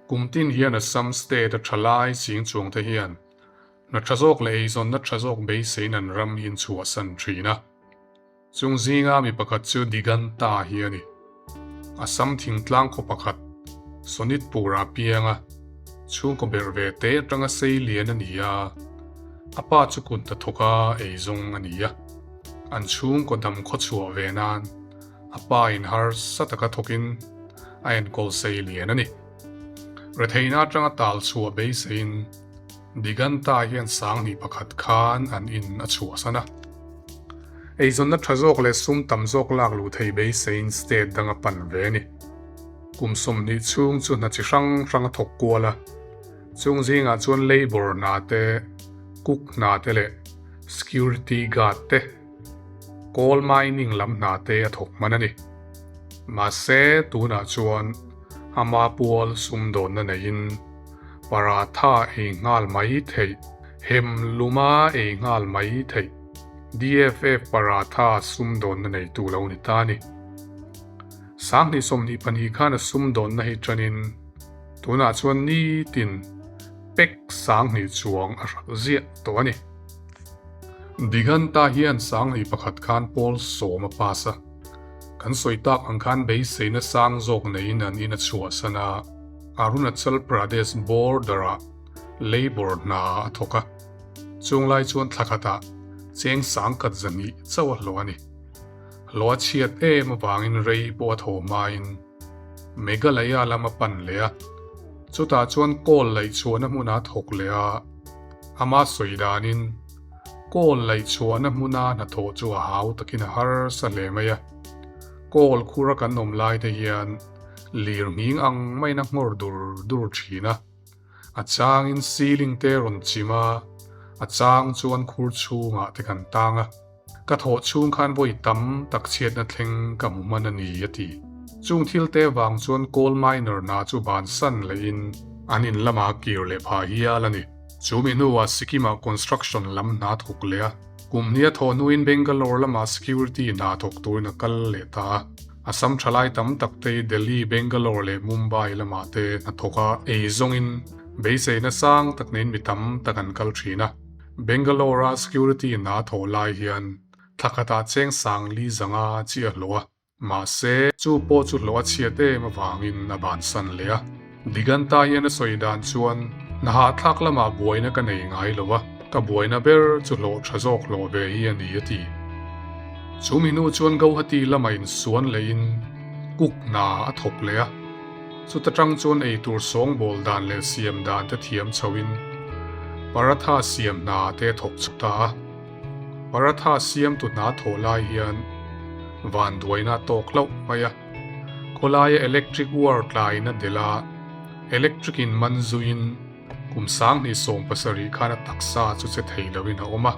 Kum tin hian Assam state a tha lai ching chuang te hian hna tha zawk leh eizawnna tha zawk beiseiin an ram hi an chhuahsan thin a. Chung zinga mi pakhat chu Diganta hi a ni. Assam thingtlang khaw pakhat Sonitpur ah piang a, chhungkaw berh ve te atanga sei lian a ni a, a pa chu kut hnathawk a eizawng a ni a, an chhungkaw dam khaw chhuah ve nan a pa in harsa taka thawkin a enkawl sei lian a ni. Retheihna atanga tal chhuah beiseiin Diganta hian sanghnih pakhat khan an in a chhuahsan a. Eizawnna tha zawk leh sum tam zawk lak luh thei beiseiin state dang a pan ve a ni. Kum 20 chhung chu hna chi hrang hrang a thawk kual a. Chung zingah chuan labour hna te, cook hna te leh security guard te, coal mining lam hna te a thawk hman a ni. Mahse, tunah chuan ama pual sumdawnna neiin paratha ei nghal mai theih, hem luma ei nghal mai theih, DFF paratha sumdawnna neitu lo ni ta a ni. 2022 khan a sumdawnna hi tanin tunah chuan nitin pek 2000 chuang a hralh ziah tawh a ni. Diganta hian 2001 khan pawl sawm a pass a, kan sawi tak ang khan beiseina sang zawk neiin an in a chhuahsan a, Arunachal Pradesh border-ah labour hna a thawk a, chunglai chuan thla khatah cheng sangkhat zahnih chauh a hlawh a ni. Hlawh a chhiat em avangin rei pawh a thaw hmain Meghalaya lam a pan leh a, chutah chuan kawl laih chhuahna hmunah a thawk leh a, ama sawi danin kawl laih chhuahna hmuna hnathawh chu a hau takin a harsa hle mai a, kawl khura kan awm lai te hian lir nghing ang maiin a nghawr dur dur thin a, a changin ceiling te rawn chim a, a chang chuan khur chhungah te kan tang a. Ka thawh chhung khan vawi tam tak chhiatna thleng ka hmu hman a ni, a ti. Chung thil te vang chuan coal miner hna chu bansan lehin an in lamah kir leh phah hial a ni. Chu mi hnuah Sikkim-ah construction lam hna thawk leh a, kum hnih a thawh hnuin Bangalore lamah security hna thawk turin a kal leh ta a. Assam thalai tam tak te hi Delhi, Bangalore leh Mumbai lamah te hna thawk a, ei zawngin beiseina sang tak neiin mi tam tak an kal thin a. Bangalore-a security hna thawh lai hian thla khatah cheng sang li zanga chi a hlawh a, mahse, chu pawh chu hlawh a chhiat em avangin a bansan leh a. Diganta hian a sawi dan chuan, Hna hahthlak lamah buaina ka nei ngai lo a, ka buaina ber chu hlawh tha zawk hlawh ve hi a ni a ti. Chu mi hnu chuan Guwahati lamah insuan lehin cook hna a thawk leh a. Chuta tang chuan eitur sawngbawl dan leh siam dan te thiam chhoin paratha siam hna te a thawk chhuak ta a. Paratha siamtu hna thawh lai hian vanduaina a tawk hlauh mai a. Khawlaia electric wire tlaiin a delh a, electric in man zuiin kum 2017 khan a taksa chu che thei loin a awm a.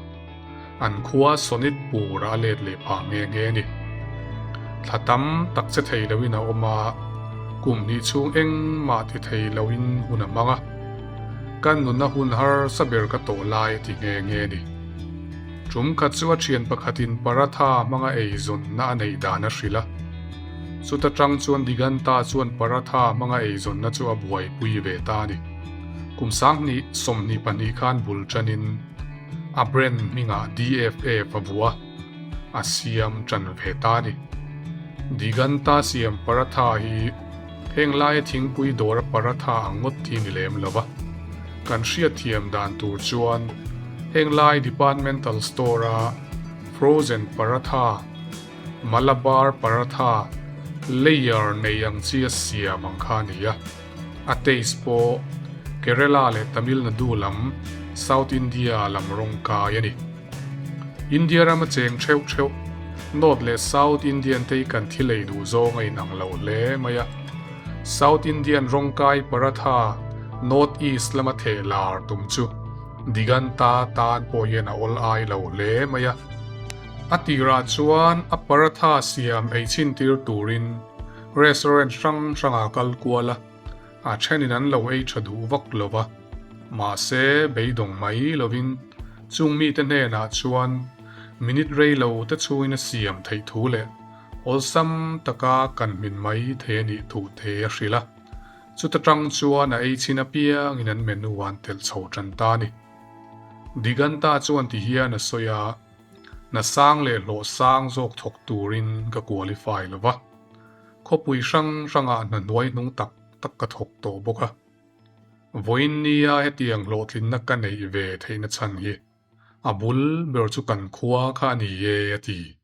An khua Sonitpur ah a let leh phah nghe nghe a ni. Thla tam tak che thei loin a awm a, kum hnih chhung engmah ti thei loin hun a hmang a. Ka nuna hun harsa ber ka tawh lai a ti nghe nghe a ni. Tum khat chu a thian pakhatin paratha hmanga eizawnna a neih dan a hrilh a. Chuta tang chuan Diganta chuan paratha hmanga eizawnna chu a buaipui ve ta a ni. Kum 2022 khan bul tanin A brand hmingah DFF a vuah a, a siam tan ve ta a ni. Diganta siam paratha hi heng laia thingpui dawra paratha ang ngawt hi ni lem lo va, kan hriatthiam dan tur chuan heng lai departmental store-a frozen paratha, Malabar paratha layer nei ang chi a siam ang kha a ni a. A taste pawh Kerala leh Tamil Nadu lam, South India lam rawng kai a ni. India rama cheng theuh theuh, North leh South Indian te hi kan thil ei duh zawng a inang lo hle mai a. South Indian rawng kai paratha North East lama theh lar tum chu Diganta tan pawh hian a awl ai lo hle mai a. A tirah chuan a paratha siam ei chhin tir turin Restaurant hrang hrangah kal kual a, a thenin an lo ei tha duh vak lo va, mahse beidawng mai lovin chung mite hnenah chuan minute rei lo te chhungin a siam theih thu leh awlsam taka kan hmin mai thei a nih thu te a hrilh a. Chuta tang chuan a ei chhin apiangin an menu an telh chho tan ta a ni. Diganta chuan ti hian a sawi a, Hna sang leh hlawh sang zawk thawk turin ka qualify lo va, khawpui hrang hrangah hna hnuai hnung tak tak ka thawk tawh bawk a. Vawiin nia hetiang hlawhtlinna ka neih ve theihna chhan hi a bul ber chu kan khua kha a ni e a ti.